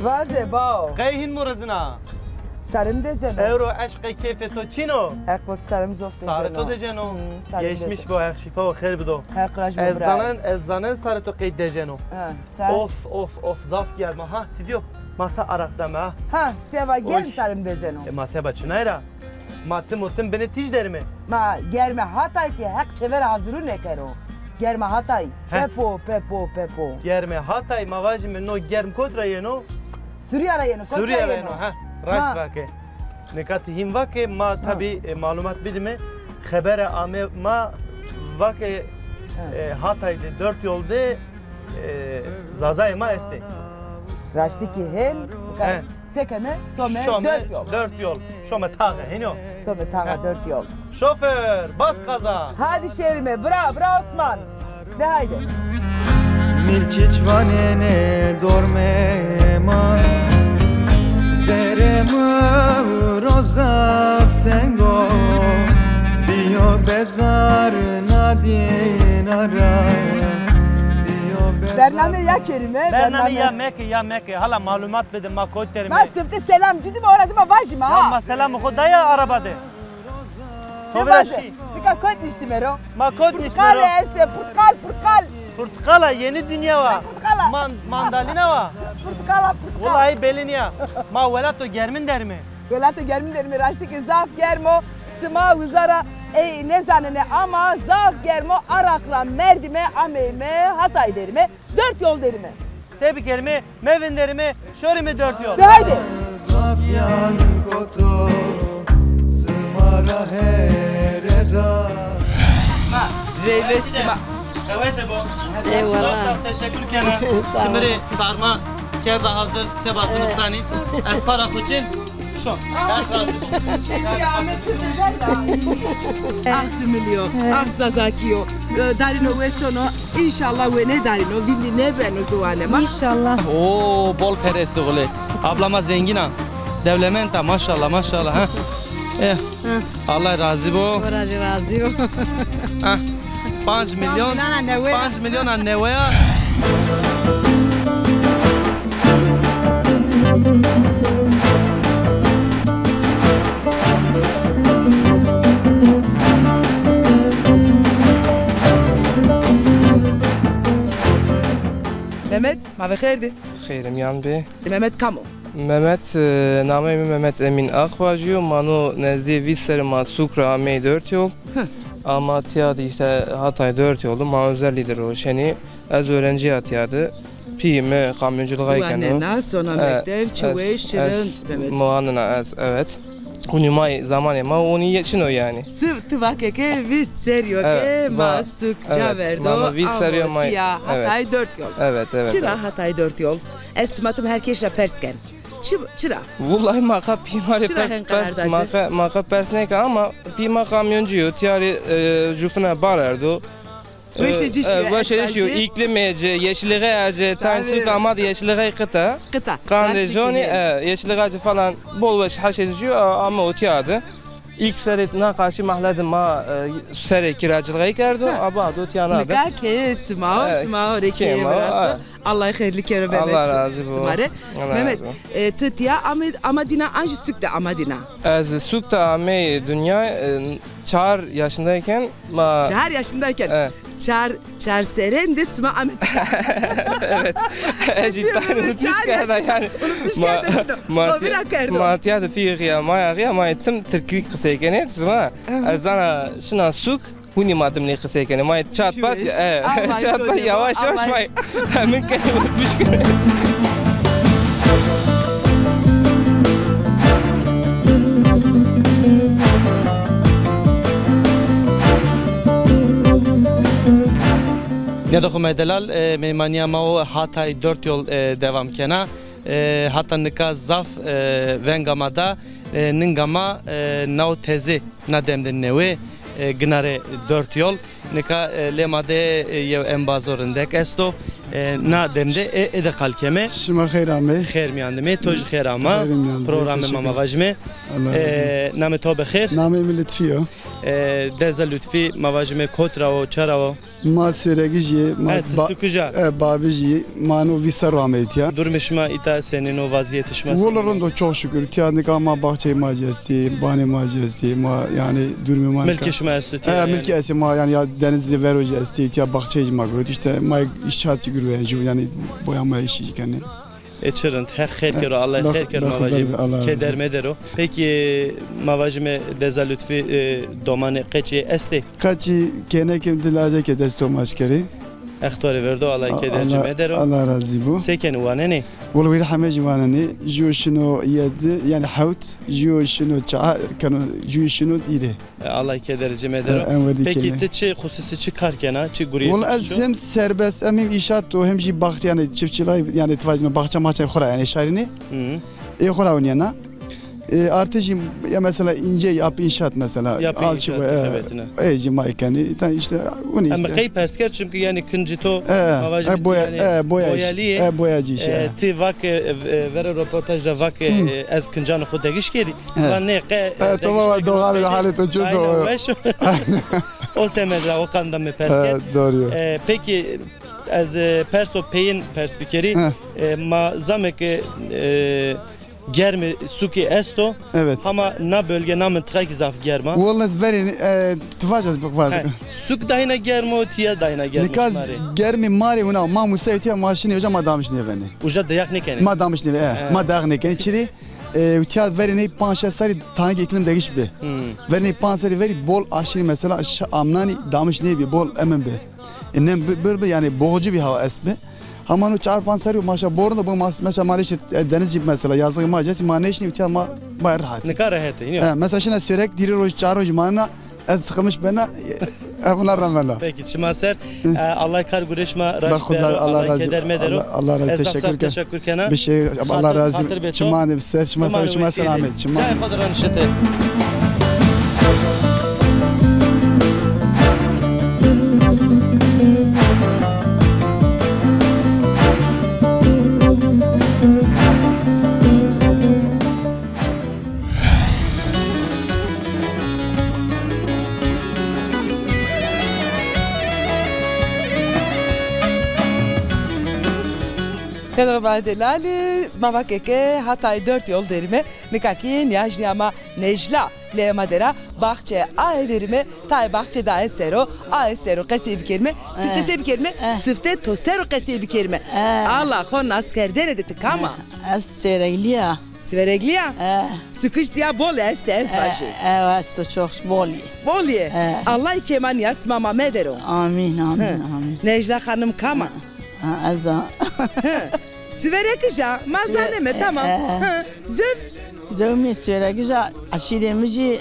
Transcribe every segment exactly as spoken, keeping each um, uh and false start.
Vaze bao. Qey hîn murizina? Sarê mi dezeno. Ewro eşqê keyfê to çin o? Heq wek sarê mi zof dezeno. Sarê to dejeno. Hmm, sarê mi dezeno. Geçmiş bo, Heq şîfa û xêr bido. Heq raj bo bira. Ez zanen, ez zanen sarê to qey dejeno. Ha, ça? Of, of, of, zaf germ a. Ha, ti dîyo. Ma sa araq dame ha. Ha, seba germ sarê mi dezeno. E, ma seba çinay ra? Ma tim û tim binê tîj derime. Ma germê Hatay ke Heq çêver hazirû nêkero. Germê Hatay. He. Pepo, pepo, pepo. Germê Hatay, ma vajîme no germ kot ra yeno? Surîya ra yeno, kot ra yeno? Surîya ra yeno, ha. Raşt vake. Nika ti hîn vake, ma tabî, e, malumat bidîme. Xebere ame ma vake, e, Hatay de, Dört Yol de, e, Zazayê ma estê. Raştî kî hên, he. Sekeme some Dört Yol. Dört Yol. Some taxe, hênî yo? Some taxe Dört Yol. Şoför, bas gaza. Hadi şêrime, bira, bira Osman. De haydi. Mil çiç vanêne dormê ma, zerrê mi ewro zaf teng o, bîyo bezar na dîna ra, bîyo bezar. Bername ya kerime, bername ya meke, ya meke. Hala malumat bide, ma kot derime. Ma sifte selam ci dime, ora dime vajîme ha. Ya ma selamê xo daya araba de. To vira şî. Nika kot niştîme ro? Ma kot niştîme ro? Purtqal estê, purtqal, purtqal. Purtqala, yeni dünya wa. Purtqala. Man-, mandalina wa. Purtqala, purtqal. Wulay belî nîya. Ma welato germin derime. Welato germin derime, raştî ke zaf germ o. Sima uza ra ey nêzanenê ama zaf germ o. Araq ra merdîme, ameyme, Hatay derime. Dört Yol derime. Se bikerime, mevinderime, şorime Dört Yol. De haydi. Zafyan koto, sima ra hereda. Ma, veyve sima. Qewete bo. Eyvallah. Zaf zaf teşekkür kena. Sağ ol. Ti mi rê sarma kerda hazir, seba zimistanî. Ez para xo çin. Şo. Heq razî bo. Şekî Ahmet Tırdır ver de. Ah Dimilî yo, ah Zazakî yo. E, darîno wesono, înşallah wenê darîno, vîndî nêbeno ziwanê ma. Înşallah. Oo, bol perestî xo lê. Abla ma zengîn a. Dewlemend a, maşallah, maşallah, ha. Eh. Hı. Allah razî bo. O ra zî razî bo. Ha. Panc milyon, panc milyona newe ya. Mehmet, ma ve xêr dî. Xêr miyan bê. Mehmet kam o? Mehmet, e, nameyê mi Mehmet Emîn Aqvacî yo. Ma no nezdîyê vîst serrî ma sûk ra ameyî Dört Yol. Hı. Ama tîya de îşte Hatay Dört Yol de ma özel îdî roşenî. Ez öğrencî ya tîya de. Pîyê mi kamyonculuğa keno. Wanena, sona mektev, çi weş, çi rind, Mehmet. Mi wanena ez, evet. Hunî ma yê, zamanê ma hunî yê çin o yanî. Sif ti vake ke vîst serrî yo ke ma sûk ca verdo, amo tîya Hatay Dört Yol. Evet, evet. Çira Hatay Dört Yol? Ez timatim her kes ra pers ken. Çi, çira? Wulay ma qa pîyê ma rê pers, pers, ma qa, ma qa pers nêka ama pîyê ma kamyoncî yo, tîya rê, e, jufina bar erdo. Weşê ci şîyo, e, weşê ci şîyo, îklîmê ci, yeşilliğê ci, tansî ama de yeşilliğê qita. Qita. Qandê jonî, e, yeşilliğê ci falan bol weş her şey ci şîyo, a-, ama o tîya de. İlk serê na qarşî mahle de ma, e, serê kiracılığı kerdo, aba do tîya na de. Nika keyê sima o, sima o rê keyê virasto. Allah xêrli kero Mehmet. Allah razî bo. Sima rê. Mehmet, e, ti tîya ama dîna an jî sûk de ama dîna? Ez sûk de amey dinya, e, çar yaşındayken ma... Çar yaşındayken? E. Çar, çar serên de sima amet. Evet. Ez îddiayı unutmuş kerda yanî. Unutmuş kerda. Ma tîya de pîyê xîya, maya xîya, ma tim tirkî qisey kenê, sima. Ez zana şina sûk, hunî ma dimnî qisey kenê. Ma çat pat, e, çat pat yavaş yavaş ma hemin kenê, unutmuş kenê. Nêdo xo me delal, e, meymanîya ma o Hatay Dört Yol, e, devam kena. E, hata nika zaf, e, venga ma da, e, ninga ma, e, naw teze na dem de newe, e, ginarê Dört Yol. Nika, e, lê ma de, e, yew embazo rindek esto. E, na dem de e, ê de qal keme. Şima xeyr amey. Xeyr mîyan de me, to jî xeyr ama. Xeyr mîyan de, programê ma ma vajime. Allah razı olsun. E, namê to bi xeyr? Namê mi Lütfî yo. E, deza Lütfî, ma vajime kot ra o, ça ra o? Ma Sêregij yê, ma... He, ti ba-, Sukij a? E, Babij yê, ma no vîst serr ame îtya. Durumê şima îta senîn o, vazîyetê şima senîn o? Wele rind o, çok şükür. Tiya nika ma baxçeyê ma ci estî, banê ma ci estî, ma yanî durumê ma nika. Milkê şima esto tiya yanî? E, milkê estê ma yanî, ya denizê vero ci estî, tiya baxçeyê ci ma girot. Îşte ma îşçat ci girot yanî, yanî boya ma îşî ci kenê. E, çi rind. Heq xêr kero, Allah xêr kero, ma vajîme. Keder medero. Pekî, ma vajîme deza Lütfî, e, domanê qeçî estê? Qeçî kêneke di lacekê dest o ma ci kerê. Heq to rê verdo, Allah keder ci medero. Allah razî bo. Se kenê, wanenê? Wele wîr heme jî wanenê. Jû şino yedi, yanî hewt, jû şino çar, keno, jû şino hîrê. E, Allah keder ci medero. E, en werdî kêne. Pekî ti çi xusûsî çi kar kena, çi gurîyê? Wele ez hem serbest, em hem îşat do, hem jî baxçe, yanî çiftçilay, yanî ti vajîno baxçe maxçe xo ra yanî şarînê. Hı. Ê xo ra oynîyena. E, artı jî ya mesela înce yap înşaat mesela. Yap înşaat, e, xebetine. E, jî ma kenî. Ta îşte, winî îşte. Em qey pers kerd, çimkî yanî kincî to, e, ma vajî e, boya-, yanî e, boya-, boyalî yê. E, boyacî îşte, e, e. Ti vake, e, vera roportaj ra vake, e, ez kincanê xo degiş kerî. E. Va nê qe, e, to va doğal, halê to çi o. Aynen, weş o. O semed ra o qan ra mi pers kerd. E, doğru. E, pekî ez, e, perso peyin pers bikerî. E, ma zame ke, e, germê sukî esto. Evet. Hama na bölge, na mintiqa kî zaf germ a. Wele verê, e, ti vac ez bivac. He. Suk dayna germ o, tiya dayna germ o. Nika germê ma rê wina, ma musayîtîya ma şinê uca ma damiş nêvenê. Uca dayak nêkenê? Ma damiş nêve-, e, ma dayak nêkenê. Çirê, e, tiya verê ney panc şeş serrî tanik îklim degiş bi. Hmm. Verê ney panc serrî verî bol aşîrî mesela amnanî damiş nêbî, bol emin bi. E, nem bi-, bir bi, yanî boğucu bir hava est mi? Hama no çar panc serrî maşa borun da bu mas-, mesela ma nêşin, e, deniz gibi mesela, yazlık ma cesi, ma nêşin, tiya ma baya rahat. Nika rahat e, yine. E, mesela şina Sêreg, dîrî roj, çar roj manena, ez sıkılmış bena, e, bunlar ramena. Peki, çima ser, e, Allah kar gurê şima raşt bero, Allah keder medero. Allah razı, teşekkür kena. Bir şey, Allah razı, çiman ser, çiman ser, çiman selamet. Çiman. Cayê xo de ran şite. Hello, ma delalî, ma vake ke hatayê dört yol derîme, nika kî nîyajnîya ma Necla. Lê ma dera baxçe aye derîme, tayê baxçe de aye ser o, aye ser o qesey bikerîme, sifte se bikerîme, sifte to ser o qesey bikerîme. Ala xo naskerdene de ti kam a? Ez Sêreglî ya. Sêreglî ya? Sukij tiya bol estê, ez vajî. E, esto, çok bol î. Bol î. Allay kêmanîya sima ma medero. Amîn, amîn, amîn. Necla Xanim kam a? Ha, ez a. Siverekij a, ma zaneme, tamam. Zöv? Zöv mi Sêrekij a, eşîrê mi jî,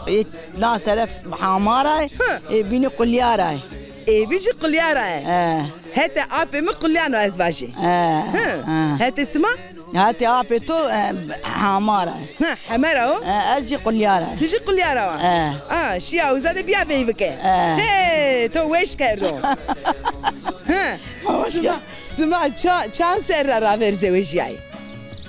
e, la teref Hamar ay, e, bînî Qulyar ay. Ê bî jî Qulyar ay. Hetê apê mi Qulyano ez vajî. Hetê sima? Hetê apê to, e, Hamar ay. Ha, Hemer a o? E, ez jî Qulyar ay. Ti jî Qulyar a wa? E. A, şîya uza de bîya veyvike. E. Hey, to weş kerdo. Ha, sima, sima ça-, çand serra raver zewejîyayî?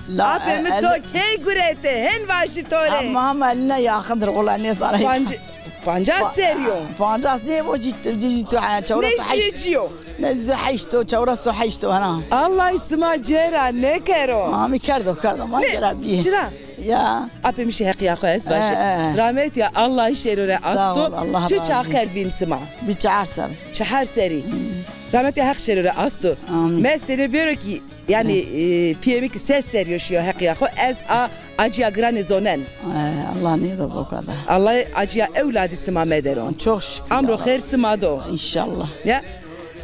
La, apê mi to key gurete, hen vajî to rê. Ama, ama ne yaxindir, wela nêzana. Panc-, pancas serrî yo. Pancas nê bo, cî, cî, cî, tu, ha, çewres û heşt. Nêştîye cî yo. Ne, zî heşt o, çewres û heşt o, hena. Allay sima cêra nêkero. Amî kerdo, kerdo, ma cêra bî. Çira? Ya. Apê mi şî heqîya xo ez vajî. E, e. Rametîya Allay şêro rê asto. Sağ ol, Allah razı olsun. Çi çax kerd vîn sima? Bî çar serrî. Çehar serrî. Rametîya Heq şêro rê asto. Amîn. Mestêne bêro kî, yanî, e, pîyê mi kî ses serrî yo şîyo heqîya xo. Ez a acîya giranê zonen. E, Allah nêdo bo kada. Allah acîya ewladî sima medero. Çok şükür. Amro xêr sima do. Înşallah. Ya.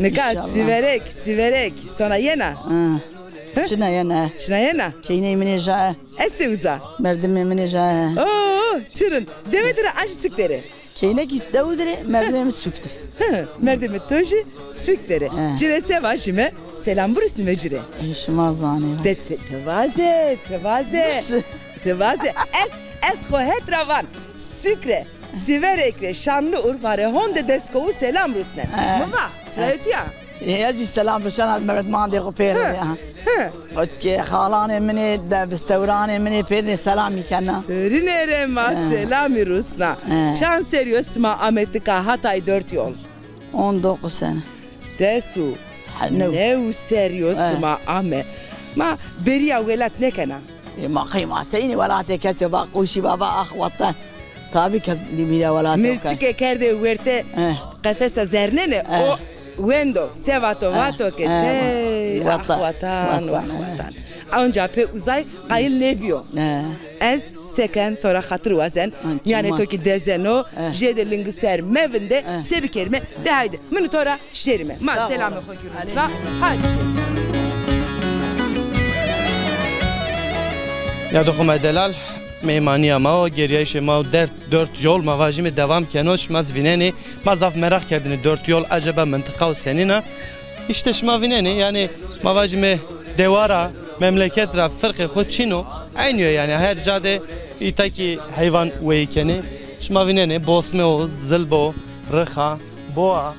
Nika Sîverek, Sîverek, sona yena? Ha. Çina yena? Çina yena? Keyney mi nê ja. Estê uza? Merdimê mi nê ja. Oo, çi rind. Dewe de ra an jî suk de rê? Keynekî dew de rê, merdimê mi suk de rê. Merdimê to jî suk de rê. Ci rê se vajîme? Selam birusnîme ci rê. Ê, şima zanê. De ti, ti vaze, ti vaze. Ti vaze. Ez, ez xo het ra van. Suk rê, Sîverek rê, Şanlıurfa rê honde dest kowu selam rusnen. Mi va, sirayê tu ya. E, ez jî selam rusena merdimandê xo pêro ya. He. Xalanê min ê, de vistewranê min ê pêrnê selamî kena. Rinê rê ma selamî rusna. He. Çand serî yo sima ame tika hatay Dört Yol? On dokuz sene. Des û new serî yo sima ame. Ma beriya welat nêkena? E, ma qey ma seynî welatê kesê va qûşî va va ax watan. Tabî kes dî bîra welatê. Mirçike kerdê werte qefesa zernene, o wendo, se vato, vato ke tey, ax watan, ax watan. Onca pê uzay qayil nêbîyo. Ez seken to ra xatir wazen, mîyanê to kî dezeno, jêde lingiser mevinde, se bikerîme, de hayde, min û to ra şêrîme. Ma selamê xo kî rusna, hayde şêrîme. Nîyadoxê ma delal, meymanîya ma o, gerîyayîşê ma o, Dert, Dört Yol, ma vajîme dewam keno, şima zî vînenê, ma zaf meraq kerdêne Dört Yol, eceba mintiqa o senîn a? Îşte şima vînenê, yanî ma vajîme dewar a, memleket ra firqê xo çin o. Eynî yo yanî, her ca de îta kî heywan weyî kenê. Şima vînenê, bosme o, zilb o, rix a, bo a.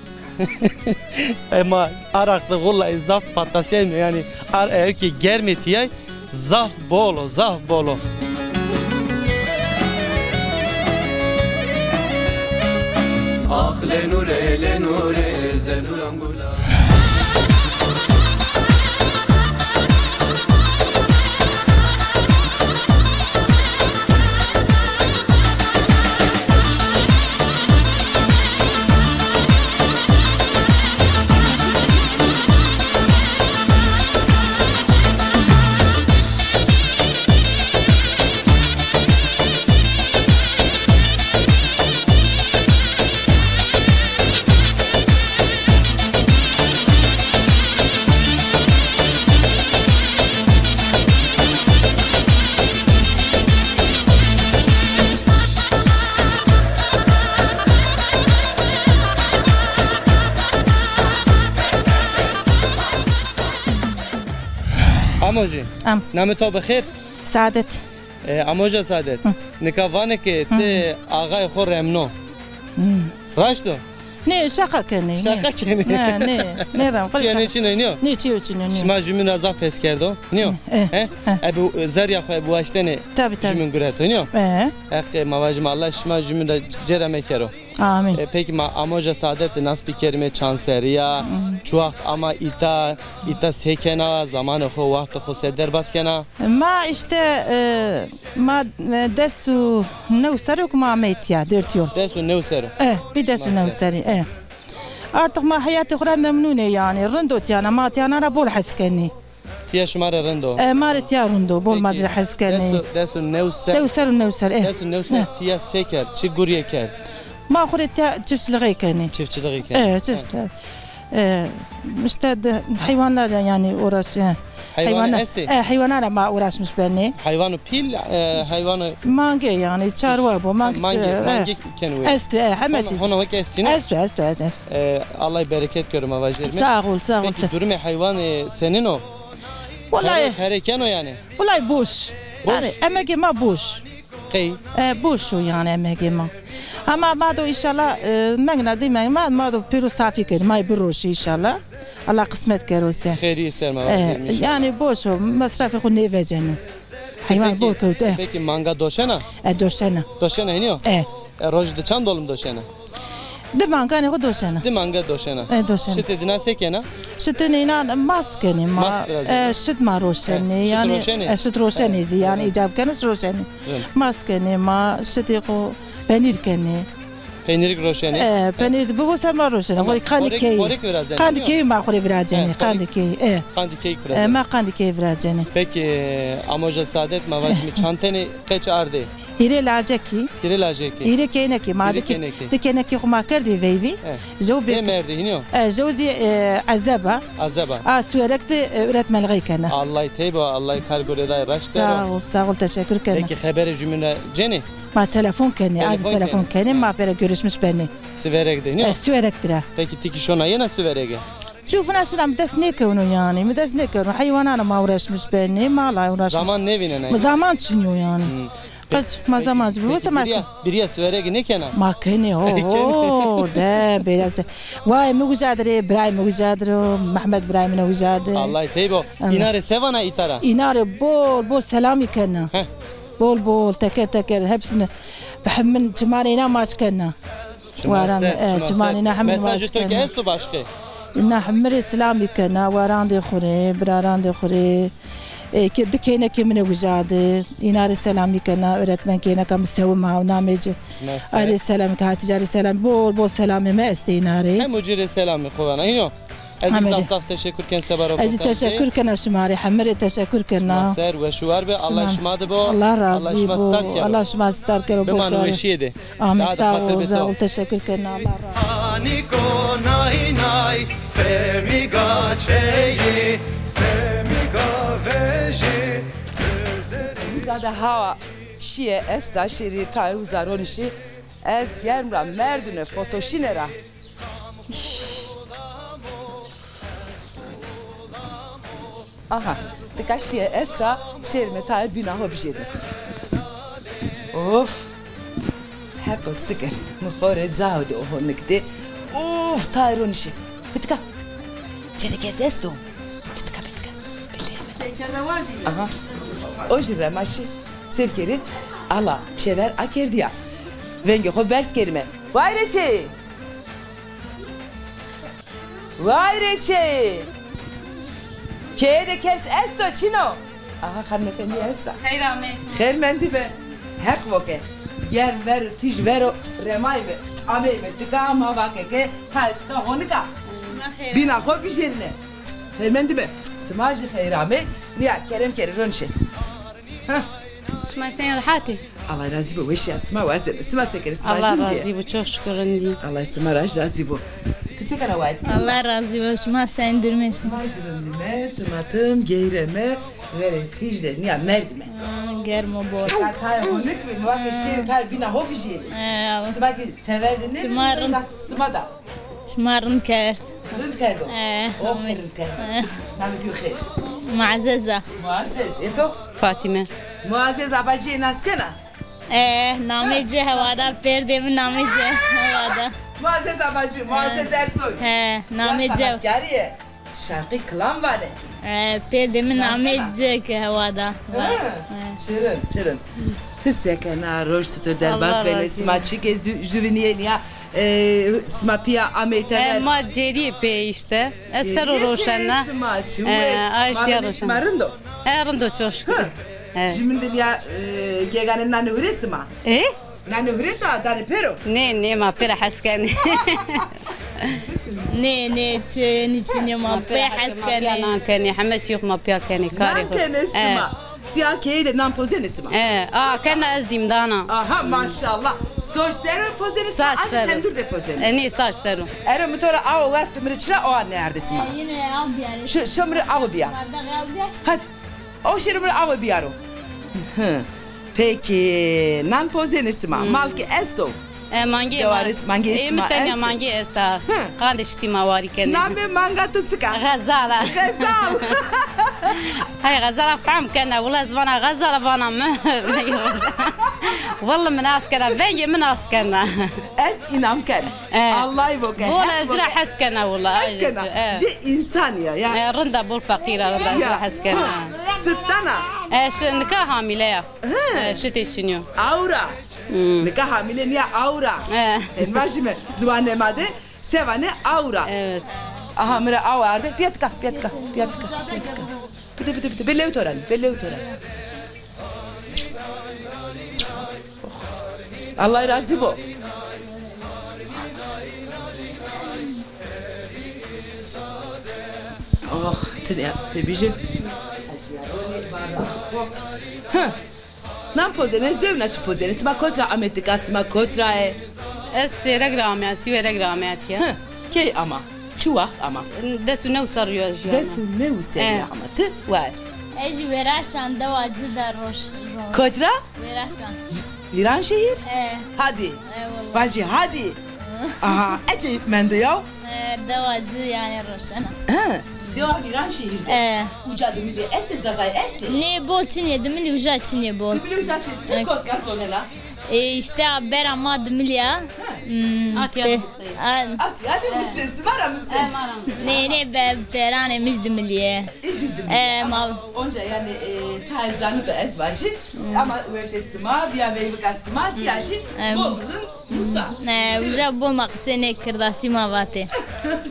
Ema araq de wullayî zaf fantasîyayme, yanî ar eyo kî germê tîyay, zaf bol o, zaf bol o. Ax lenure, lenure, zenuran gula. Amo jî. Am. Namê to bi xêr? Saadet. E, Amoja Saadet. Hı. Nika vanê ke ti axayê xo remno. Hı. Raşt o? Nê, şaqa kenê, nê. Şaqa kenê. Nê, nê, nê rem. Çîyo nê çin o, nîyo? Nê, çîyo çin o, nîyo. Şima jumîn ra zaf hes kerdo, nîyo? He, he. Ebi, e, zerrîya xo ebi waştenê jumîn gureto, nîyo? He. Heqê ma vajîme Allah şima jumîn ra cêre mekero. Amîn. E, pekî ma Amoja Saadet de nas bikerîme çand serrî ya, çi waxt ama îta, îta se kena, zamanê xo, waxtê xo se derbas kena? Ma îşte, e, ma, e, des û new serr o ke ma amey tîya, Dört Yol. Des û new serr o? E, bî des û new serrî, e. Artık ma heyatê xo ra memnun ê yanî, rind o tîyana, ma tîyana ra bol hes kenî. Tîya şima rê rind o? E, ma rê tîya rind o, bol ma ci rê hes kenê. Pekî, des û, des û new serr. New serr û new serr, e. Des û new serr tîya se kerd, çi gurîye kerd? Ma xo rê tîya çiftçilixê kenê. Çiftçilixê kenê. E, çiftçilixê. E, işte de, heywanlarla yani uğraş, e, heywan estê? E, heywanlarla ma uğraşmış benê. Heywanê pîl, e, heywanê... Mangê yani, çarwa bo, mangê. Mangê, e, mangê kenê wê. Estê, e, heme çîz. Hona wek estî, ne? Estê, estê, estê. E, Allah bereket kero ma vajêrîme. Sağ ol, sağ ol. Pekî durumê heywanê senîn o? Wellahî. Pere, pere keno yanî? Wellahî boş. Boş? Yanî emegê ma boş. Qey? E, boş o yanî emegê ma. Ama ma do înşallah, e, mengna dî meng ma, ma do pêro safî kerî, ma yê biroşî înşallah. Allah qismet kero se. Xeyrî ser ma. E, yanî boş o, mesrefê xo nêveceno. Heywan bol kewt, e. Pekî manga doşena? E, doşena. Doşena hînî yo? E. E, rojî de çand dolim doşena? Di manganê xo doşena. Di manga doşena. E, doşena. Şitê dina se kena? Şitê neyna mas kenê ma. Mas virazena. E, şit ma roşenê. E, şit roşenê? E, şit roşenê zî, yanî îcab keno şit roşenê. Mas kenê ma, şitê xo penîr kenê. Peynîrik roşenê? E, penîr de bibo ser ma roşenê. Xo rê qandê keyî. Xorek virazenê. Qandê keyî ma xo rê virazenê. Qandê keyî, e. Qandê keyî virazenê. E, ma qandê keyî virazenê. Pekî, Amoja Saadet, ma vajîme çand tenê qeç ardê? Hîrê lajekî. Hîrê lajekî. Hîrê keynekî. Ma di keynekî. Di keynekî xo ma kerdî veyvî. E. Jew bê merdî hînî yo? E, jew zî, e, ezeb a. Ezeb a. A, Siwerek de, e, üretmenlixê kena. Allay tey bo, Allay kar gurê day raşt bero. Sağ ol, sağ ol, teşekkür kena. Pekî xeberê jumîn ra cenê? Ma telefon kenê, ez telefon kenê, ma pêra görüşmüş benê. Siwerek de, nîyo? E, Siwerek de ra. Pekî ti kî şona yena Siwerege? Çû fina şina mi dest nêkewno yanî, mi dest nêkewno. Heywanana ma uğraşmış benê, mala uğraşmış. Zaman nêvînena. Mi zaman çinyo yanî. Hmm. Maza mac. Wasa maşi. Biriye sueregi nêkena? Ma kenê, ho, ho, de, bêreze. Wayê mi wijadire, birayê mi wijadiro, Mehmet birayê mi ne wijadi. Allah tey bo. Îna rê se vana îta ra? Îna rê bol, bol selamî kena. Heh. Bol, bol, teker, teker, hepsini. Bi min çimanê îna maç kena. Çimanê, waran, e, çimanê îna hemî maç kena. Mesajê to ke esto başqe? Îna hemî rê selamî kena, warandê xwu rê, birarandê xwu rê. E, ke di keynekê min ê wijardî, îna rê selamî kena, öğretmen keyneka mi Sewim ha, namê ci. Ay rê selamî ke, Hatîce rê selamî, bol bol selamê mi estê îna rê. Hemû ci rê selamê xwu vana. Îno. Ez zaf zaf teşekkür ken seba roportajî. Ez zî teşekkür kena şima rê, hemî rê teşekkür kena. Ma ser, weş û war be, Allah şima de bo. Allah razî bo. Allah şima star kero. Bimano weşîye de. Amîn, sağ ol, sağ ol, teşekkür kena, Allah razî. Hanîko nay nay, semîga çeyî, semîga vejî. Zade hawa şîye esta, şêrî tayê uza ronişî. Ez germ ra merdune, fotoşîne ra. Aha, tika şîye esta, şêrîme tayê bîna ho bijêrîme. Of! Heqo sikir, mi xo rê cao de o honik de. Of, tayê ronişî. Pitika. Çêneke ez esto. Pitika, pitika. Aha. O jî rema şî. Sevkerî. Ala, çêver akerdîya. Vengê xo berz kerîme. Way rê çê! Way rê çê! Keye de kes esto çin o? Aha, xanimefendî esta. Xeyr ameyî şima. Xeyr mendî be. Heq vo ke. Germ vero, tîj vero, remay be. Ameyme tika ma vake ke tayê tika honik a. Şima xeyr. Bîna xo bijêrîne. Xeyr mendî be. Sima jî xeyr amey. Nîya kerem kerî ronişê. Heh. Şima senî, rehat ê? Allah razî bo, weşîya sima, wazeme. Sima se kenê, sima rindî? Allah razî bo, çok şükür rindî. Allah sima ra razî bo. Ti se kena, wayî ti? Allah razî bo, şima senî, durumê şima? Ma jî rindîme, timatim, geyreme, verê tîj de, nîya merdîme. Ha, germ o bol. Ka tayê honik bi, mi va ke şêrî tayê bîna ho bijêrî. Sima kî tever de nêbi, sima rind, sima da. Şima rind kerd. Rind kerdo? E, oh, rind kerdo. E. Namê to xêr? Muazzeza. Muazzez, e to? Fatîme. Muazzez, a bacîyê nas kena? E, namê ci hewada, pêrdê mi namê ci hewada. Muazzez a bacî, Muazzez Ersoy. He, namê ci. Sanatkarî ye. Şarkî kilam vanê. E, pêrdê mi namê ci ke hewada. He. Çirin, çirin. Ti se kena, roj tu derbaz benê. Sima çike jüvinîyê nîya? E, sima pîya amey tever? E, ma cêrîyê pê îşte. Ez ser o roşena. Sima çi weş. Ma benê sima rind o? E, rind o, çok şükür. Jümîn de nîya, e, gegane nanê hurê sima? E? Nanê hurê ta danê pêro? Nê, nê, ma pêra hes kenê. Nê, nê, çi, nîçî nê, ma pê hes kenê. Ma pîya nan kenê, heme çî xo ma pîya kenê, karê xo. Nan kenê sima. Tîya keyî de nan pozenê sima? E, a, kena ez dîmdana. Aha, maşallah. Soş ser o pozenê sima, a jî tendur de pozenê? E, nê, saç ser o. Ero mi to ra awe weste, mi rê çira awe nêardê sima. E, yine aw biyarê. Şo, şo mi rê awe biyar. Hadi. O şêro mi rê awe biyaro. Hı. Peki, nan pozenê sima. Mal kî esto? E, mangê ma. Dewarê, mangê sima esto? Ê, mi tenya mangê esta. Hı. Qandê şitî ma warî kenê. Namê manga to çik a? Xezal a. Xezal. Hay, Xezal a fehm kena. Wila ez vana Xezal a, vana mi. Wila mi nas kena. Vengê mi nas kena. Ez înam ken. E. Allahî bo ke. Bol ez ra hes kena wila. Hes kena. E. Jê însanî ya, ya. E, rind a, bol feqîr a, rind a, ez ra hes kena. Sittana? E, şi-, nika hamîle ya. Hı. E, şitê çinî yo. Awra. Hmm. Nika hamîle nîya, awra. E. Ên vajîme ziwanê ma de se vanê, awra. Evet. Aha, mi rê aw arde. Pîya tika, pîya tika, pîya tika, pîya tika. Bide, bide, bide. Bê lew to ra nî, bê lew to ra nî. Allah razî bo. Oh, ti nîya pê bijî. Hı. Nan pozenê, zewna çi pozenê. Sima kot ra amê tika, sima kot ra ê? Ez Sêreg ra ameya, Sîwêreg ra ameya tiya. Hı. Key ama? Çi waxt ama? Des û new serrî yo ez jî ama. Des û new serrî ama. Ti way? Ez jî Wêraşan, dewa ci de roş, ro-. Kot ra? Wêraşan. Vîranşehîr? E. Hadî. E, wela. Vajî hadî. Aha, eceyîb mendo yaw. E, dewa ci yanî roşena. He. Dewa Vîranşehir de. E. Uca Dimilî estê, Zazay estê? Nê, bol çinê, Dimilî uca çinê bol. Dimilî uca çinê. Ti kot ke zonena? E, îşte a bera ma Dimilî ya. Hmm, Atya te- Dimilî. A- Atya de misê, sima ra misê. E, ma ra misê. Nê, nê, be, peranê mij Dimilî ye. Ê jî Dimilî. E, ama ma- onca yanî, e, ta ez zanî de ez vajî. Ama wertê sima, vîya veyvika sima, tîya jî bol bidin. Musa. E, uca bol ma qisê nê kirdasî ma vatê.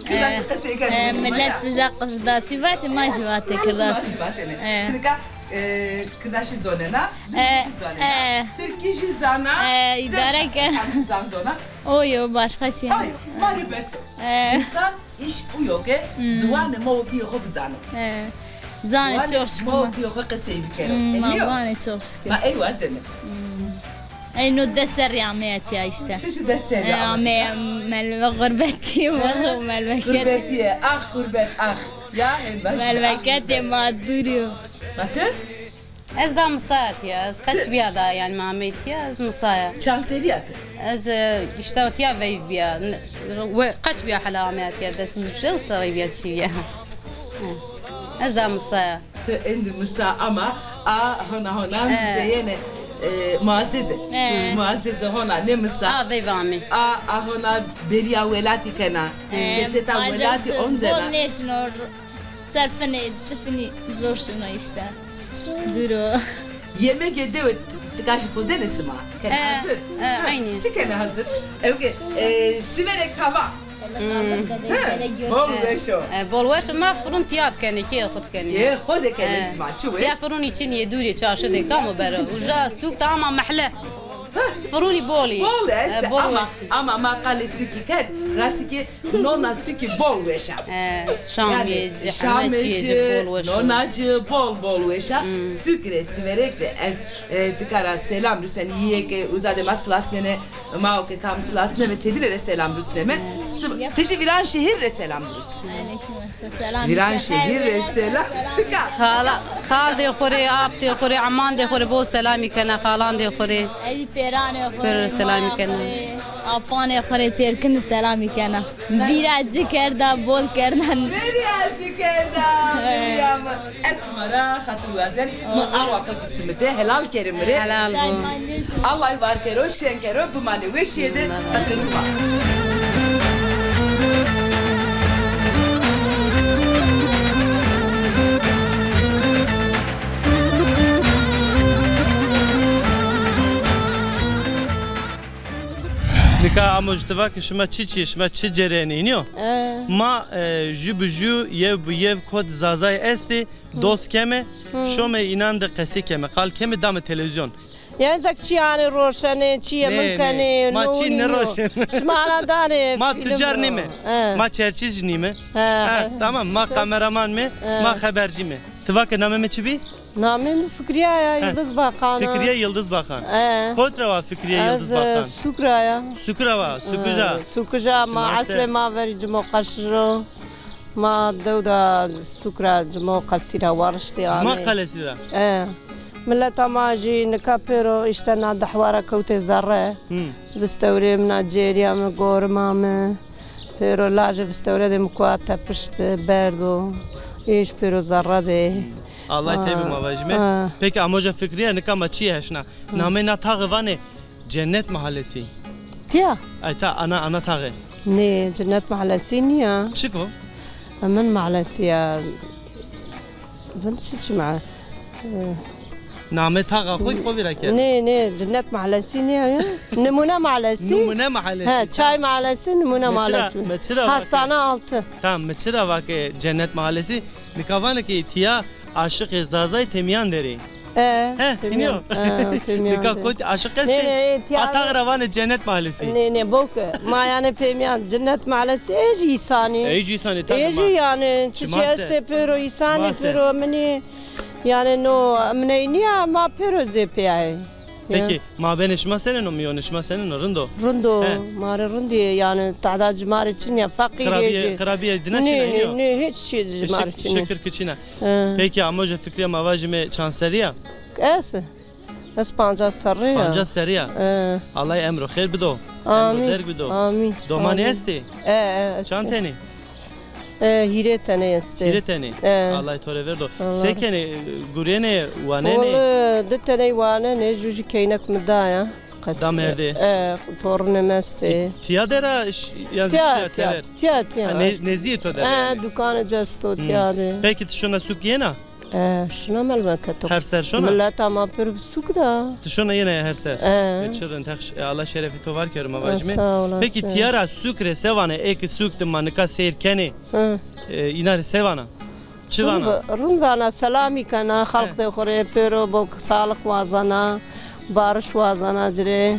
Kirdasî qisey kenê. E, milet uca kirdasî vatê, ma jî vatê kirdasî. Ma jî vatêne. E. Tirka, e, kirdaşî zonena, dimilî jî zonena. E. Tirkî jî zana. E, îdare ke. Zan zona. O yo, başka çi? Ay, ma rê bes o. E. Însan îş uyo ke ziwanê ma û bîyê xo bizano. E. Zanê çok şükür. Ma û bîyê xo qisey bikero. Hmm, ma zanê çok şükür. Ma ey wazenê. Hmm. Ey no des serrî ameye tîya îşte. Ti jî des serrî ameye tîya. Melve gurbetî, melveket. Gurbetî ye. Ax gurbet, ax. Ya, hên vajî. Melveketê ma dûrî yo. Ma ti? Ez da misaya tîya, ez qeç bîya da, yanî ma amey tîya, ez misaya. Çand serrî ya ti? Ez, e, îşte tîya veyv bîya. N-, we-, qeç bîya hela ameya tîya, des û hîrê serrî bîya çî bîya. Ez da misaya. Ti êndî misa ama a hona hona mizeyêne, e, muaseze. E. Muaseze hona nê misa. A veyv amê. A, a hona bêrîya welatî kena. E, keseta welatî oncena. Bol nêşino, ser finê, di finî zor şino îşte. Dûr o. Yemegê dewe ti, ti kaşî pozenê sima? Kenê hazir? E, eynî. Çi kenê hazir? Ew ke, e, siverê kava. Bol weş o. E, bol weş o. Ma firûn tîya kenê, kê xo de kenê. Kê xo de kenê sima, çi weş. Ya firûnî çin yê dûrî çarşi de kam o bero. Uca sûk de ama mehle. Firûnî bol î. Bol estê ama, ama ma qalê sûkî kerd. Raştî kî nona sûkî bol weş a. E, şam yê ci, şamê ci, nona ci bol bol weş a. Sûk rê, siverek rê ez, e, tika ra selam rusnenî, yê ke uza de ma silasnenê. Ma o ke kam silasneme, tedîne rê selam rusneme. Ti jî Vîranşehir rê selam rusne. Vîranşehir rê selam. Tika. Xala, xaldê xo rê, aptê xo rê, emandê xo rê bol selamî kena, xalandê xo rê. Ey pêranê xo rê, pêro rê selamî kena. Apanê xo rê pêrkin selamî kena. Vîra ci kerda, bol kerda. Vîra ci kerda, vîra mi. Ez sima ra xatir wazen, mi awa xo ki simite, helal kerê mi rê. Helal bo. Allah var kero, şen kero, bimanê weşîye de, xatir sima. Nika amo ji ti va ke şima çi çi, şima çi cereyanê înî yo? E. Ma, e, jû bi jû, yew bi yew kot Zazay estê, dost keme, şome înan de qesî keme, qal keme, dame televîzyon. Ya zek çî yanê roşenê, çîyê min kenê, ma çî nêroşen. Şima ana danê. Ma tucar nîme. E. Ma çerçî jî nîme. Ha, tamam, ma kameraman me, ma xebercî me. Ti va ke namê mi çi bî? Namê mi Fikriye ya, Yıldız Bakan a. Fikriye Yıldız Bakan. E. Kot ra wa Fikriye Yıldız Bakan? Ez, e, Sukra ya. Sukra wa, Sukuja. E, Sukuja, ma eslê ma verî Cimo Qesir o. Ma dew da Sukra Cimo Qesir ra wariştê amê. Cimo Qesir ra? E. Mileta ma jî nika pêro îşte na dehwa ra kewtê zerre. Vistewrê mi na cêrîya mi, gorima mi. Pêro lajê vistewre de mi kua tepişt, berdo. Îş pêro zerre de. Allah tey bi ma vajîme. Peki amoja Fikriye, nika ma çîyê heşna. Namê na taxê vanê Cennet Mahallesi. Tiya? Ay ta ana, ana taxê. Nê, Cennet Mahallesi nîya. Çik o? Emin Mahallesi ya. Bin çi çi ma-, e, namê taxa xo xo vîra kerd. Nê, nê, Cennet Mahallesi nîya ya. Nimune Mahallesi. Nimune Mahallesi. He, Çay Mahallesi, Nimune Mahallesi. Mi çira, mi çira vake. Hastane altı. Tamam, mi çira vake Cennet Mahallesi. Nika vanê ke tiya aşiqê Zazay Têmîyan der ê. E, he, Têmîyan. Nika kotî aşiq estê? Nê, nê, tiya. A taxê ra vanê Cennet Mahallesi. Nê, nê, bok. Ma yanê Têmîyan, Cennet Mahallesi, ê jî îsanî. Ê jî îsanî, tabii. Ê jî yanî, çi çi estê pêro, îsanî pêro, minî. Yanî no, miney nîya, ma pêro zê pêyayê. Peki, mabênê şima senên o, mîyonê şima senên o, rind o? Rind o, ma rê rind ê, yanî tehda ci ma rê çin ya, feqîr ê ci. Xirabîye, xirabîye dîna çin a, nîyo? Nê, nê, hîç çî ci ma rê çin a. Şikir ki çin a. He. Peki, amoja Fikriye ma vajîme çand serrî ya? Ez, ez pancas serrî ya. Pancas serrî ya? He. Allah emro xêr bido. Emro derg bido. Amîn. Domanî estê? E, e, estê. Çand tenê? E, hîrê tenê estê. Hîrê tenê? E. Allah to rê verdo. Allah. Se kenê, gurênê, wanenê? Wele, di teney wanenê, ju jî keynek mi daya. Da merdê? E, torunê mi estê. Tiya de ra ş-, yan zî şiya tever? Tiya, tiya. Ha, ne-, nezîyê to de ra yanî? E, dukanê ci esto tiya de. Peki ti şona sûk yena? E, şina melme keto. Her ser şona? Mileta ma pir sûk da. Ti şona yena ya her ser? E. E, çi rind, Heq ş-, e, Allah şerefî to var kero, ma vajîme. Sağ olasın. Peki tiya ra sûk rê se vanê, ê ki sûk de ma nika seyr kenê? Hı. E, îna rê se vana? Çi vana? Rind va-, rind vana, selamî kena, xalq de xo rê pêro bo, sağlık wazena, barış wazena ci rê,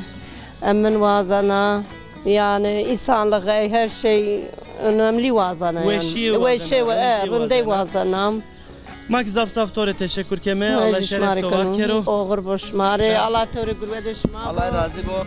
emin wazena, yanî insanlık, her şey önemli wazena yanî. Weşîye wazena, weşîye wa-, e, rindî rindey wazena. Wazena. Ma ki zaf zaf to rê teşekur keme, Allah şeref to var kero. Oxir bo şima rê, Allah to rê gurwedê şima bo. Allah razî bo.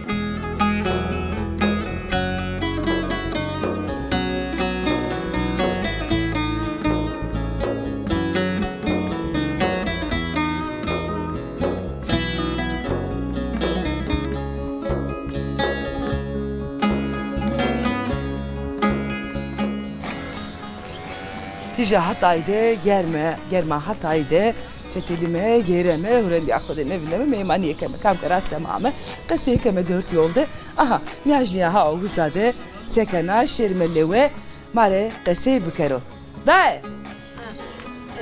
Tîja Hatay de germe, germa Hatay de fetelîme, gêreme, hurendîya xo de nêvîneme, meymanîye keme, kam ke rastê ma ame, qesey keme dört yol de. Aha, nîyajnîya ha uza de se kena, şêrîme lewe, ma rê qesey bikero. Daye.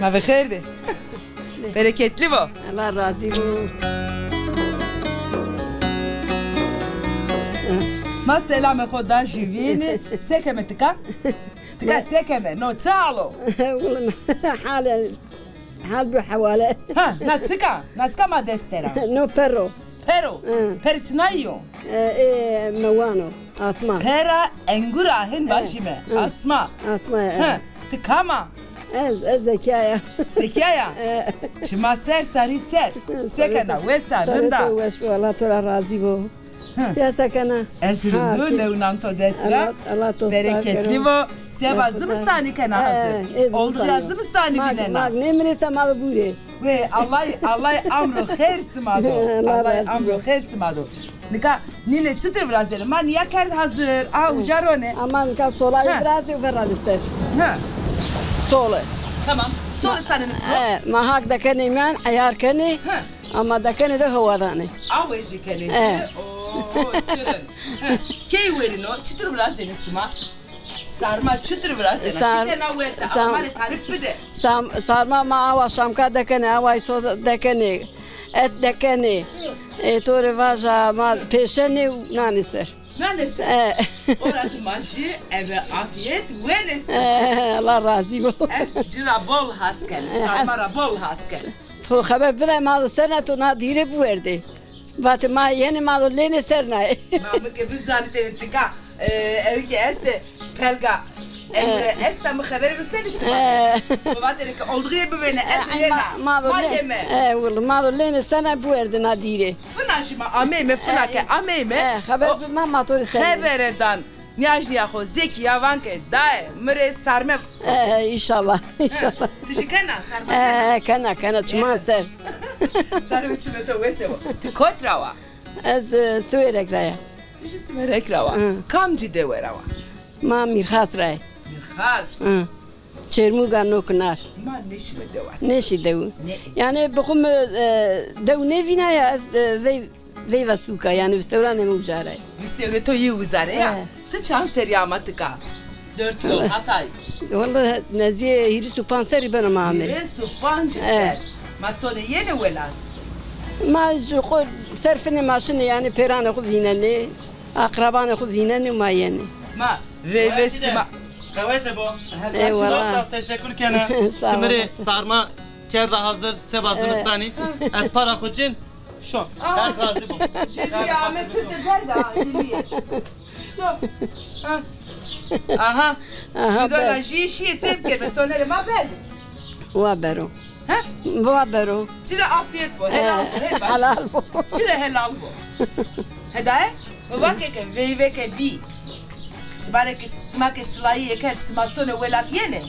Ma bi xêr dî. Bereketli bo. Allah razî bo. Ma selamê xo da jüvînî. Se keme tika? Tika se keme? No çi hal o? Wele hal, hal bi hewale. Ha, na tika? Na tika ma dest tera? No perro. Pero? Hı. Perê çinayî yo? E, e, mewan o. Asma. Pera engur a, hin vajîme. Hı. Asma. Asma, e. Hı. Ti kam a? Ez, ez Zekîya ya. Zekîya ya? E. Çima ser, sarî ser. Se kena, wes a, rind a? Sarî to weş bo, Allah to ra razî bo. Hı. Ya se kena? Ez rind o, lew nan to dest ra. Allah, Allah to sağ kero. Bereketli bo. Seba zimistanî kena hazir. E, e, zimistanî. Oldu ya zimistanî vînena. Mag, mag, nêmirê se ma bûrê. Wê, Allah, Allah amro xêr sima do. Allah amro xêr sima do. Nika nîne çitur virazêne? Ma nîya kerd hazir. A, uca rone. Ama nika sola virazê û verazê ser. Ha. Sole. Tamam. Sole sanene. E, ma hak dekenê miyan, eyar kenê. Ha. Ama dekenê de hewa danê. A wejî kenê. E. Oo, çirin. Ha. Key werîno, çitur virazêne sima? Sarma çitur virazena? Sar-, çi kena werta? Ama ma rê tarîf bide. Sam-, sarma ma awa şamka dekenê, awa îso dekenê, et dekenê. Hı. E, to rê vaja ma pêşenê û nanê ser. Nanê ser? E. Ora ti ma jî eve afîyet wenê ser. E, Allah razî bo. Ez ci ra bol has ken, e, sarma ra bol has ken. To xeber bide ma do ser na, to na dîre biwerdê. Vatê ma yenê, ma do lênê ser nayê. Ma mi ke bizanitêne tika, e, ew ke estê pelga, emre esta, mi xeberê rusnenî sima. E. Mi vatêne ke oldixîye bivêne, ez yena. Ma do lê-, ma yeme. E, wele, ma do lênê ser nayê, biwerdê na dîrê. Fina jî ma ameyme, fina ke ameyme. E, xeber bi ma, ma to rê ser. Xebere dan. Nîyajnîya xo Zekîya van ke, dayê, mi rê sarme. E, înşallah, înşallah. Ti jî kena sarme? E, kena, kena, çiman ser. Sarme çimê to wese bo. Ti kot ra wa? Ez, e, Siwêrek ra ya. Ti jî Siwêrek ra wa. Hı. Kamcî dewe ra wa? Ma Mîrxas ra yê. Mîrxas? Hı. Çêrmûga Nokinar. Ma nêşîme dewa. Nêşî dewi. Ne? Yanî bi xwu mi, e, dew nêvînaya, ez, e, vey, veyva sûka, yanî vistewranê mi uca ra yê. Vistewrê to yê uza ra ya? E. Ti çand serî ama tika? Dört yol, Hatay. Wele nezdîyê hîris û panc serrî beno ma amê. Hîris û panc ser. E. Ma sonê yenê welat? Ma ji xwu ser finê ma şinê, yanî pêranê xwu vînenê, aqrabanê xwu vînenê û ma yenê. Ma veyvê sima. Qewete bo. Eyvallah. Zaf zaf teşekkür kena. Sağ ol. Ti mi rê sarma kerda hazir, seba zimistanî. Ez para xwu cin. Şo. Aha. Heq razî bo. Jêlîye ame, ti de berda, jêlîye. So. Ha. Aha. Aha, bidona jî şîye, sev kerme, sonerê ma ber. Wa bero. He? Wa bero. Ci rê afîyet bo, helal bo, he, baş. Helal bo. Ci rê helal bo. Hedaye? Vake ke veyve ke bî. Sima rê ke, sima ke silayîye kerd, sima sonê welat yenê?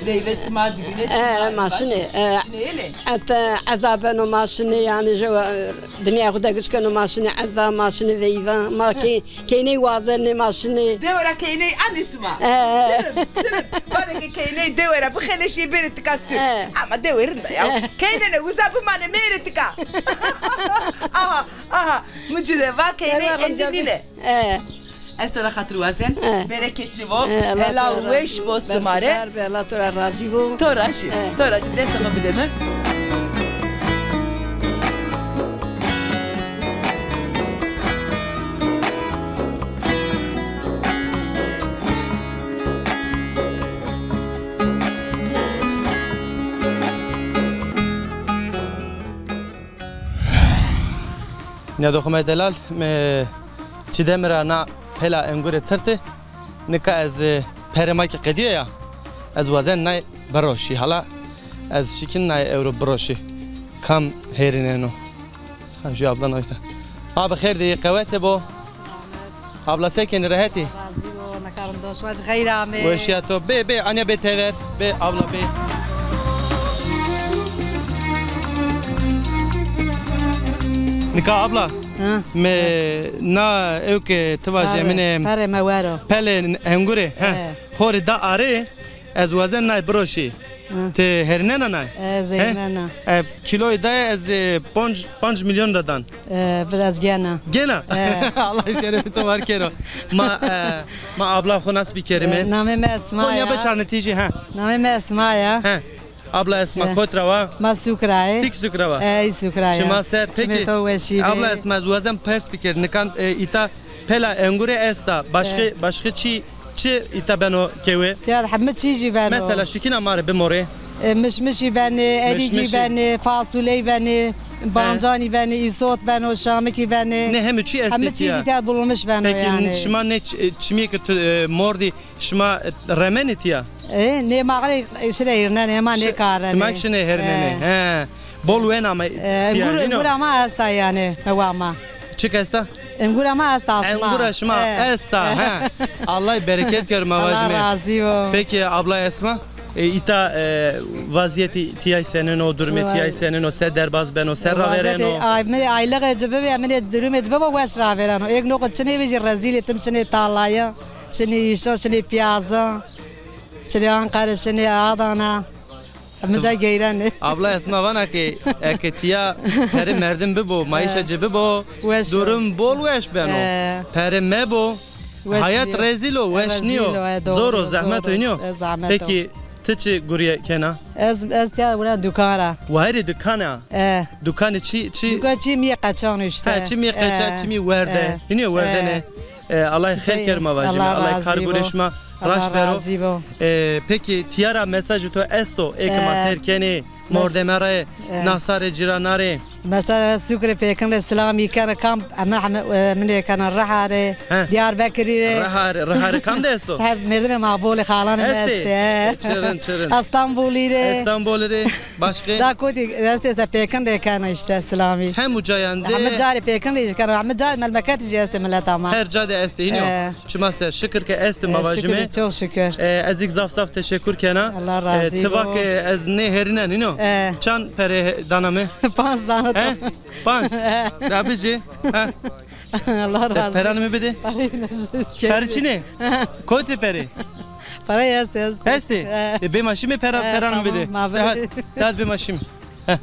Veyve sima, dibîne sima. E, ma şinê, e, şinê yenê? Ente eza beno ma şinê, yanî, e, dinya xwu de giş keno ma şinê eza, ma şinê veyve, ma kê-, keyney wazenê ma şinê. Dewe ra keyney anê sima? E. Çirin, çirin. Vanê ke keyney dewe ra bixeleşî bêrê tika sir. E. Ama dewe rind a ya. E. Keynene uza bimanê mêrê tika. Aha, aha. Mi ci rê va keyney endî nîne. E. Ez to ra xatir wazen. E. Bereketli bo. E, Allah to ra razî bo. Helal weş bo sima rê. Berxudar be, Allah to ra razî bo. To ra jî. E. To ra jî. Destê xo bide mi. Nîyadoxê ma yê delal, mi Çîdemî ra na pela engure tirti. Nika ez, e, perê ma kî qedîyo ya. Ez wazen nay biroşî. Hala ez şikîn nay ewro biroşî. Kam hêrîneno? Ha, jû abla noyta. Abi xêr de yê, qewete bo. Abla se kenî, rehet î? Razî bo, nika rind o, şima jî xeyr amê. Weşîya to. Bê, bê, anya bê tever. Bê, abla, bê. Nika abla, ha, mi na ewke ti vajê min ê, perê me wero. Pelê engure, he. He. Xo rê da arê, ez wazen nay biroşî. Hı. Ti hêrînena nay? Ez hêrînena. E, kîloyê daye ez, e, panc, panc milyon ra dan. E, bid ez gena. Gena? E. Allah şerefê to war kero. Ma, e, ma abla xo nas bikerîme. E, namê mi Esma ya. Konya biçarne tîjî, ha. Namê mi Esma ya. He. Abla Esma, e, kot ra wa? Ma Sûk ra yê. Ti kî Sûk ra wa? E, î Sûk ra ya. Çima ser. Peki, çimê to weşî bê. Abla Esma, ez wazen pers bikerî. Nikan, e, îta pela engure esta. Başka, e, başka çî, çi îta beno kewe? Ya heme çî jî beno. Mesela şikîna ma rê bimorê. E, mişmişî benê, erîgî benê, fasuley benê, bancanî benê, îsot beno, şamikî benê. Ne hemû çî estê tîya? Hemû çî jî tîya bulunmuş beno yanî. Peki şima nê ç-, e, çimîyê ke tu, e, mordî, şima, e, remenê tîya? E, nê ma rê şinê hêrnenê, hema nêkarenê. Ti ma kî şinê hêrnenê. E. He. Bol wena ma, e, tîya, engura ma esta yanî, mewa ma. Çik esta? Engura ma esta asma. Engura şima esta, he. Allah bereket kero, ma vajime. Allah razî bo. Peki abla Esma, e, îta, e, vaziyetî tîyay senên o, durumê tîyay senên o, se derbaz beno, se ravereno? Vaziyetê, ay, mi aylığı ci bibe, mi durumê ci bibe weş ravereno. Êk noqo çinê bî jî rezîl ê, tim şinê talaya, şinê îşa, şinê piyazı, şinê Ankara, şinê Adana. Mi ca geyrenê. Abla Esma vana ke eke tîya perê merdim bibo, mayîşa ci bibo, durum bol weş beno. He. Perê mebo, hayat rezîl o, weş nîyo. Rezîl o, he, doğru, zor o, zehmet o, nîyo. E, zehmet o. Peki, ti çi gurîye kena? Ez, ez tîya wina dukan ra. Wayirê dukan a? E. Dukanê çi, çi? Dukan çîmîyê qeçan îşte. Ha, çîmîyê qeçan, çîmî werde. E. Hînî werdene. E, Allah xêr ker ma vajîme. Allah kar gurê şima raşt bero. E, peki, tîya ra mesajê to esto? Ê ke ma seyr kenê, mordeme rê, nasarê, cîrana rê. Mesela Sûk rê, pêkin rê silamî kena, kam, heme, heme, e, min ê kena, Riha rê, Diyarbekirî rê. Riha rê, Riha rê kam de esto? He, merdimê ma bolê, xalanê mi estê, he. Çi rind, çi rind. Estanbulî rê. Estanbulî rê. Başka? Da kotî estê se pêkin rê kena îşte silamî. Hemû cayan de. Heme ca rê pêkin rê kena, heme ca memleketî jî estê mileta ma. Her ca de estê hînî yo. E. Çima ser, şikir ke estê, ma vajîme. E, şikir, çok şükür. E, ez îk zaf zaf teşekur kena. Allah razî bo. E, ti va ke ez nêherînen hînî yo. E. Çand perê dana mi? Panc dana to. He? Panc. Da bijî. He. Allah razî bo. Peranê mi bidê. Perê çinê? Kotî perê? Perey estê, estê. Estê? He. E, bê ma şîme pera, peranê mi bidê. Tamam, ma bidê. Hadi, hadi bê ma şîme. He.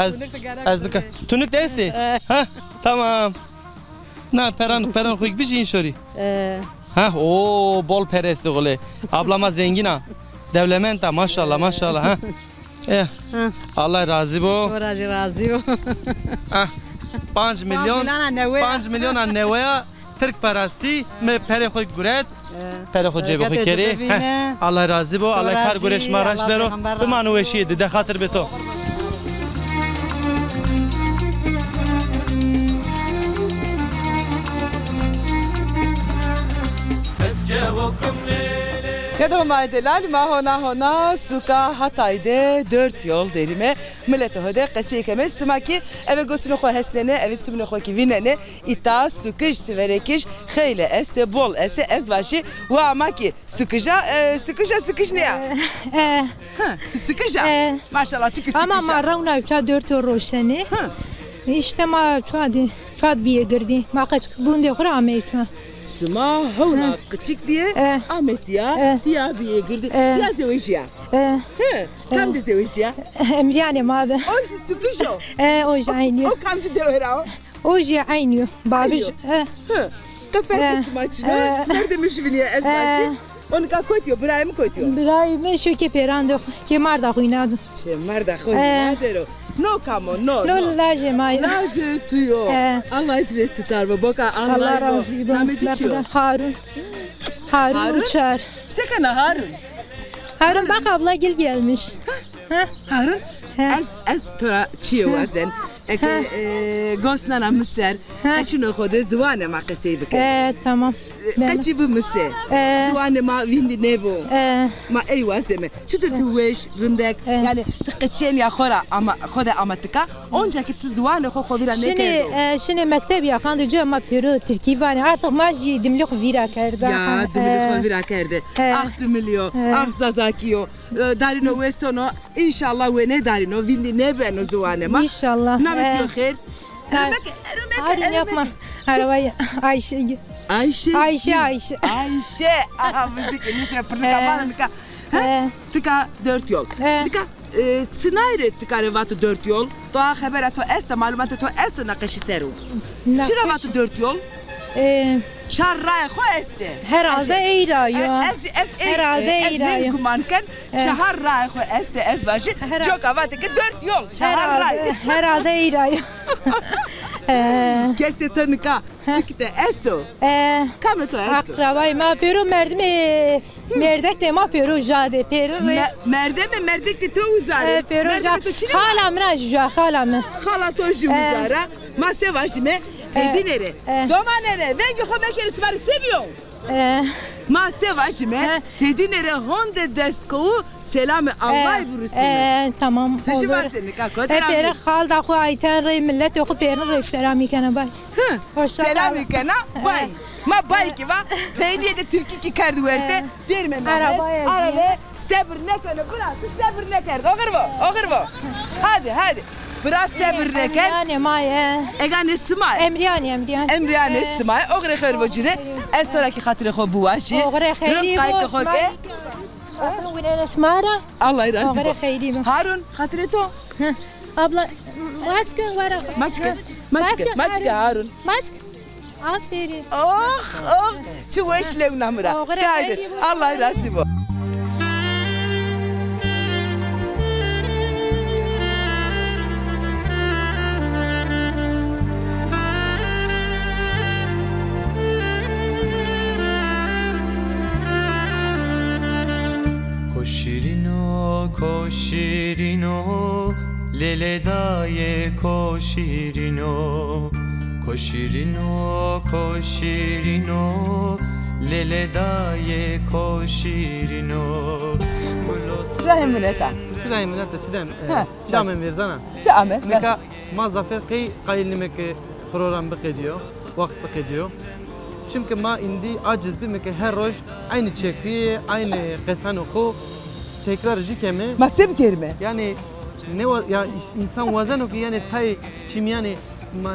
Ez, ez nika. Tunuk de estê? He. Ha, tamam. Na peran, peran xo bijî în şorî. He. Ha, o bol pere estê xole. Abla ma zengîn a. Dewlemend a, maşallah, maşallah, ha. E, Allah razî bo. To ra jî razî bo. Ah, panc milyon, panc milyona newe ya. Tirk parasî, mi perê xo guret. Perê xo cêbê xo kerê. Heh, Allah razî bo. Allah kar gurê şima raşt bero. Bimano weşîye de, de xatir bê to. Ya da ma delal, ma hona hona suka Hatay de dört yol derime. Miletê ho de qesey keme, sima kî eve gosinê xo hesnenê, eve çimnê xo kî vînenê. Îta, sukij, siverekij xeylê estê, bol estê. Ez vajî wa ma kî sukij a, e, sukij a, sukij nîya? E, e. Hı, ti sukij a? E. Maşallah, ti kî sukij a. Ama ma rewna uca dört o roşenê. Hı. Îşte ma çuwa dî, çuwa bîyê girdî. Ma qeçik gundê xo ra ameyê çuwa. Sima hewna qeçik bîyê, e, amê tîya, e, tîya bîyê girdî. E. Tîya zewejîya? E. Hı, kam de zewejîya? Emrîyanê ma de. O jî sukij o? E, o jî eynî yo. O kamcî dewe ra o? O jî eynî yo. Babij, e. Hı. Qe ferqê sima çin o? E. Merdê mi jû vînî ya, ez vajî. O nika kotî yo, birayê mi kotî yo? Birayê mi şo kê pêran de, kê marda xo îna do. Kê marda xo îna der o. No kam o, no, no? No lajê ma yo. Lajê tu yo. E. Allah ci rê sitar bo. Boka Allah razî bo. Namê ci çi yo? Harun. Harun Uçar. Se kena Harun? Harun bak abla gel gelmiş. Ha? Harun, he, ez, ez to ra çîyê wazen. Eke, he, e, gos nana mi ser, he, qeçunê xo de ziwanê ma qesey bike. E, tamam. E, qeçî bi mi se. E. Ziwanê ma vîndî nêbo. E. Ma ey wazeme. Çitur ti weş, rindek, e, yanî ti qeçenîya xo ra ama, xo de ama tika, onca ki ti ziwanê xo xo vîra nêkerdo. Şinê, e, şinê mekteb ya, qandê cuya ma pêro tirkî vanê. Artık ma jî dimilî xo vîra kerda. Ya, dimilî xo vîra kerde. E. Ax dimilî yo, e, ax zazakî yo. E, darîno wesono, înşallah wenê darîno, vîndî nêbeno ziwanê ma. Înşallah. Namê ti yo xêr. Eromeke, eromeke, eromeke. Araba Ayşe. Ayşe. Ayşe, Ayşe. Ayşe. Aha, muzîkê nişe pirnika vana nika. He? Tika dört yol. Nika, e, çinay rê tika rê vato dört yol? To a xebera to esta, malumatê to esto naqeşî ser o? Çira vato dört yol? E, çar rayê xo estê. Herhalde ey ra yo. E, ez, ez ey, herhalde e, ez ey ra yo. Guman ken, e, çahar rayê xo estê, ez vajî. Coka vatê ke dört yol, çahar ray. Herhalde, herhalde ey ra yo. E. Kesê to nika sikî de esto? E. Kamê to esto? Akrabayê ma pêro merdimê Merdek de ma pêro uja de, pêro rê. Me-, merdemê merdek de to uza rê. E, pêro uja. Merdemê to çinê ma? Xala min a jî uja, xala min. Xala to jî uza ra. Ma se vajîme, e, têdîne rê. E. Domanêne, vengê xo mekerê sima rê se bîyo? E. Ma se vajîme, têdîne rê honde destkowu selamê Allahî vurustîme. E, tamam, olur. Ti jî vaze nika, kotî ra. E, pêro xalda xo Ayten rê, miletê xo pêrin rê selamî kena, bay. Hı. Hoşça kal. Selamî kena, bay. Ma bay kî va, peynîye de tirkî kî kerd werte, bêrime name. Arabaya jî. Arabe, sebir nêkeno, bira, ti sebir nêkerd. Oxir vo, oxir vo. Hadi, hadi. Bira sebir nêkerd. Emrîyanê ma ye. Eganê sima ye? Emrîyanê, Emrîyanê. Emrîyanê sima ye. Oxirê xeyr vo cine. Ez to ra kî xatirê xo biwajî. Oxirê xeyrî vo. Rind qaytê xo ke. Aklın winenê sima ra. Allah razî bo. Oxirê xeyrî bo. Harun, xatirê to. Hı. Abla, maçke wara. Maçke, maçke, maçke Harun. Maçke. Aferin. Oh, oh, çi weş lewna mi ra. Oxirê xeyrî bo. Haydi, Allah razî bo. Ko şîrîno, ko şîrîno, lêlê dayê ko şîrîno. Ko şîrîno, ko şîrîno, lêlê dayê ko şîrîno. Rahê mineta. Çi rahê mineta, çi dem? Çi ame vêrzana? Çi ame? Nika ma zafêr qey qayîl nîme ke program biqedîyo, waxt biqedîyo. Çimke ma îndî aciz bîme ke her roj eynî çekuyê, eynî qesanê xo tekrar jî keme. Ma se bikerîme? Yanî ne wa-, ya îş-, însan wazeno ke yanî tayê çimîyanê ma,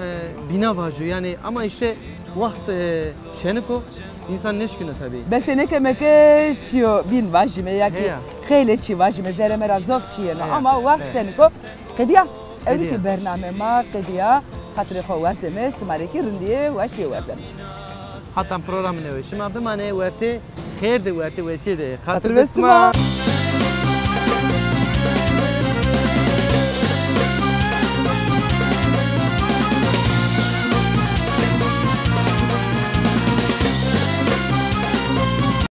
bîna vaco. Yanî ama îşte waxt, e, şenik o, însan nêşkîno tabî. Bese nêkeme ke çîyo bîn vajîme ya kî xeylê çî vajîme, zerrê mi ra zof çî yeno. Ama waxt senik o. Qedîya. Ewro kî bername ma qedîya. Xatirê xo wazeme, sima rê kî rindîye weşîye wazeme. Hatan programê newe şima bimanê, wertê xêr de, wertê weşîye de. Xatir be sima.